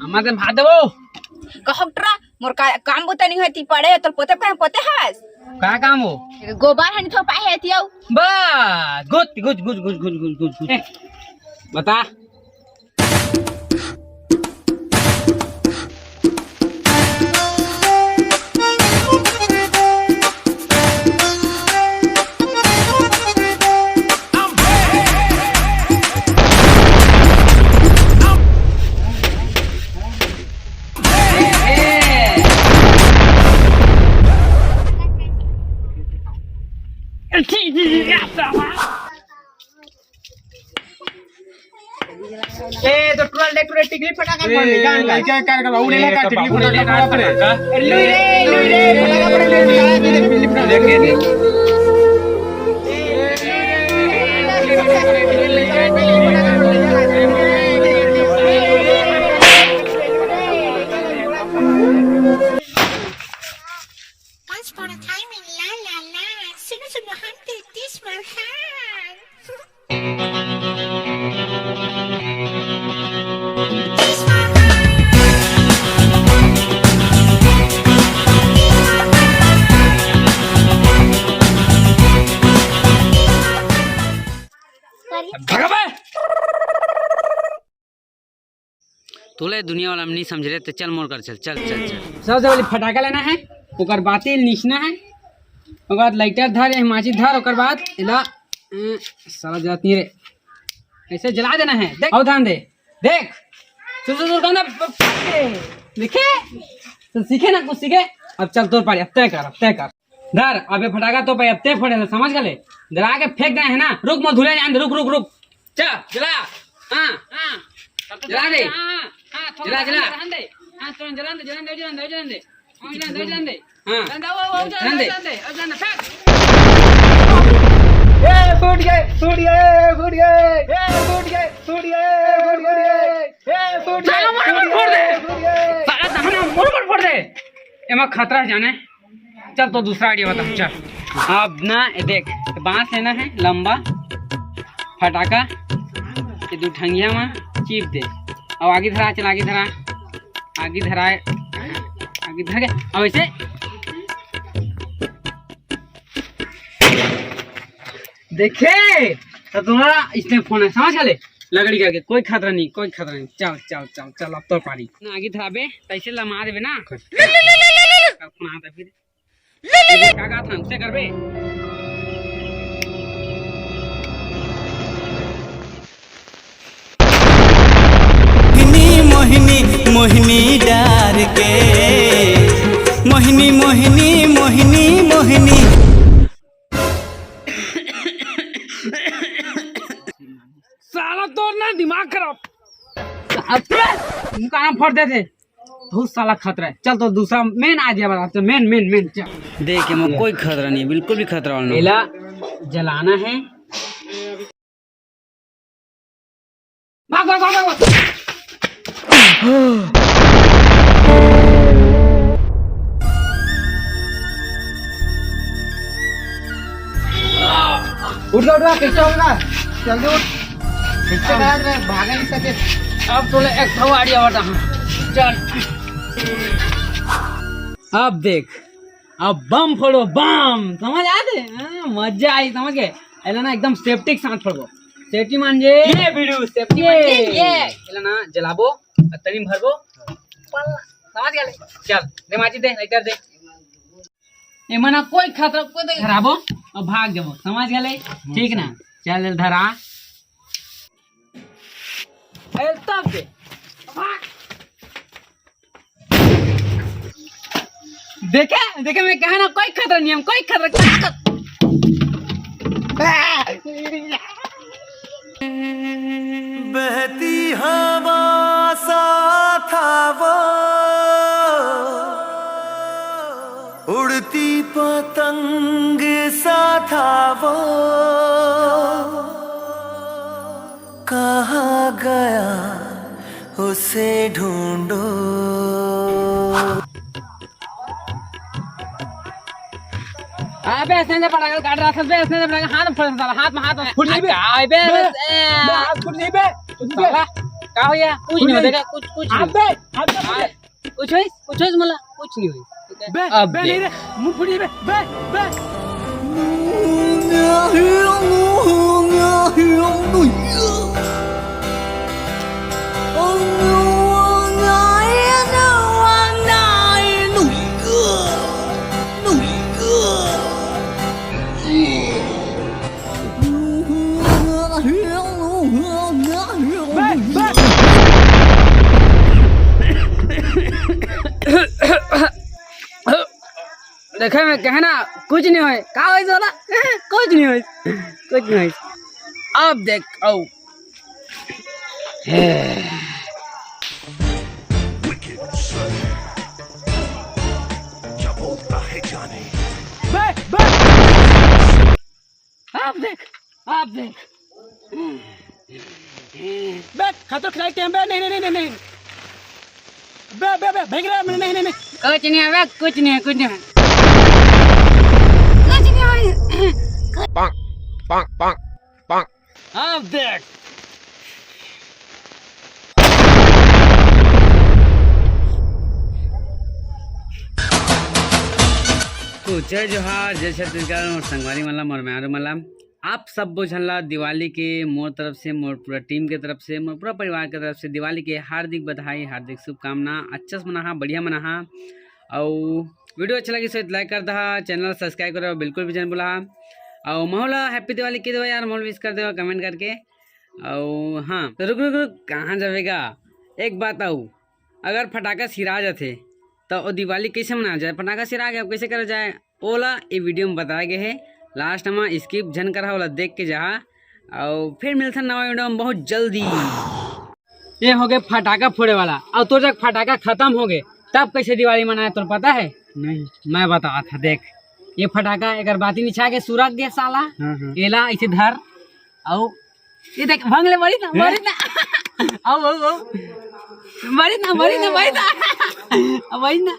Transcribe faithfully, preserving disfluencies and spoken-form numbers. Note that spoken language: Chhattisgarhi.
अम्मा, तैं भात देबो। कहो टुरा, मोर का, काम बुता नहीं होती पड़े, तोर पोते कहाँ पोते हवस? का काम हो? गोबर हन थोपा है तियो। बस, गुच, गुच, गुच। ए, बता। ए, तो टुरा देख, टुरा टिकली फटाका ए, फोड़ दे, जान का। क्या कर, कर, उड़े ए, लगा, तो टिकली बाबू फटाका फोड़ा पड़े। ए, लुई रे, लुई रे, फटाका फोड़ा पड़े, लुई रे, टिकली फटाका। देख, देख, देख। Once upon a time in La La Land, सुनो, सुनो, हम तैंतीस वर्षान। भगा बे। तोला दुनिया वाला में नहीं समझ रहे, तो चल मोर कर चल, चल, चल, चल। सबसे पहले फटाका लेना है, ओकर बाद तेल नीचना है, ओकर बाद लाइटर धर, या माचिस धर, ओकर बाद एला, अ, साला जलात नहीं रे, ऐसे जला देना है। देख, अउ ध्यान दे, देख, सुन, सुन, सुन, गाना, देखे, तो सीखे ना, कुछ सीखे। अब चल तोर पारी, अब तय कर, अब तय कर। धर, अबे फटाका तो भाई अब ते फोड़े ना, समझ गले? जला के फेंक दे है ना, रुक, मोर धुले जान दे, रुक, रुक, रुक। चल, जला। हाँ, हाँ। जला दे। हाँ, हाँ, हाँ, थोड़ा जला, सा जला। जलान दे। हाँ, थोड़ा जलान दे, जलान दे, जलान दे, जलान दे। हाँ, जलान दे। हाँ। जलान दे, वो, वो, जलान दे। जलान दे, जलान दे, फेंक। ए, फूट गए, फूट गए, फूट गए। ए, फूट गए, फूट गए, फूट गए। ए, फूट गए, साला मोर फूट फोड़ दे। गए, फूट गए। साला तहना मोर फोड़ दे। एमा खतरा है जाने। चल तो दूसरा आइडिया बता, चल। अब ना, ये देख, बांस लेना है लंबा, फटाका, ये दू ठंगिया में चीप दे, अउ आगे धरा, चल आगे धरा, आगे धरा, आगे धर के, अब ऐसे देखे तो तुम्हारा इसने फोन है, समझ गए? लगड़ी करके, कोई खतरा नहीं, कोई खतरा नहीं। चल, चल, चल, चल, अब तो पारी। ना आगे धराबे, तैसे लमा देबे ना। कल्पना आता फिर। ये का गात हन, से करबे? मोहिनी, मोहिनी, मोहिनी डार के। मोहिनी, मोहिनी, मोहिनी, मोहिनी। साला तोर ना दिमाग खराब। साला तोर मुंह कान फोड़ देथे। बहुत साला खतरा है। चल तो दूसरा मेन आ गया बाबा, तो मेन, मेन, मेन, चल। देख, एमा कोई खतरा नहीं है, बिल्कुल भी खतरा वाला नहीं। एला जलाना है। भाग, भाग, भाग, भाग, भाग। उठ जा, उठ जा, पीछे हो जा। जल्दी उठ। पीछे बैठ रे, भागे नहीं सके। अब तोले एक ठो आइडिया बता। चल। अब देख, अब बम फोड़ो, बम। समझ आथे? हाँ, मजा आई, समझ गए? एला ना एकदम सेफ्टी के साथ फोड़बो। सेफ्टी मान जे। ये वीडियो सेफ्टी मान जे, ये। एला ना जलाबो, तनी भरबो। समझ गए? चल, दे माची दे, लाइटर दे। एमा ना कोई खतरा, कोई तो धराबो, अब भाग जाबो। समझ गए? ठीक ना? चल, धरा। ए, तब दे। भाग। देखे, देखे, मैं कहा ना, कोई खतरा नहीं है, कोई खतरा, क्या कर- बहती हवा सा था वो, उड़ती पतंग सा था वो, कहाँ गया उसे ढूंढो। अबे, ऐसे नहीं पड़ा, काट रहा था बे, ऐसे नहीं पड़ा, हाथ में फंसा साला, हाथ में, हाथ में। फुट नहीं बे। अबे, बे, बे, ए। बे, हाथ फुट नहीं बे। फुट नहीं बे। साला, का होइस? कुछ नहीं होइस, देखा, कुछ, कुछ नहीं होइस। अबे, अबे, हाँ, कुछ होइस, कुछ होइस मोला, कुछ नहीं होइस। बे, अब बे, देख। नहीं रे, मुंह फुड़ी बे, बे, बे। देखे मैं कहे ना, कुछ नहीं होइस। का होइस बोला? कुछ नहीं होइस, कुछ नहीं होइस। अब देख, आओ। बे, बे। आप देख, आप देख। बे, खतरा खिलाड़ी टीम बे, नहीं, नहीं, नहीं, नहीं, नहीं। बे, बे, बे, भाग रे, नहीं, नहीं, नहीं। कुछ नहीं है बे, कुछ नहीं है, कुछ नहीं है। कुछ नहीं है। पाक, पाक, पाक, पाक। आप देख। तो जय जोहार, जय छत्तीसगढ़, मोर संगवारी मन ला, मोर म्यारू मन ला, आप सब्बो झन ला दिवाली के मोर तरफ से, मोर पूरा टीम के तरफ से, मोर पूरा परिवार के तरफ से दिवाली के हार्दिक बधाई, हार्दिक शुभकामना। अच्छा से मनाहा, बढ़िया मनाहा। अउ वीडियो अच्छा लगिस होही त लाइक कर दहा, चैनल सब्सक्राइब करे बिल्कुल भी झन भुलाहा। अउ महू ला हैप्पी दिवाली कहि देवा यार, महू ला विश कर देवा कमेंट करके। अउ हाँ, तो रुक, रुक, रुक, कहाँ जाबे गा? एक बात अउ, अगर फटाका सिरा जाथे, त ओ दिवाली कइसे मनाए जाए? फटाका सिरा गे, अब कइसे करे जाए? ओला ए वीडियो में बताए गे हे। लास्ट में स्किप झन करहा, ओला देख के जाहा। अउ फिर मिलथन नवा वीडियो में बहुत जल्दी। ये हो गे फटाका फोड़े वाला, अउ तोर जग फटाका खत्म हो गे, तब कइसे दिवाली मनाए, तोर पता है? नहीं। मैं बतावत हँव, देख, ये फटाका एकर बाती निछा के सुरक गे साला। हाँ, हाँ। एला इसे धर, अउ ये देख, भंग ले, मरी ना, मरी ना। अउ, अउ, अउ। मरी ना, मरी ना, मरी ना। अब मरी ना।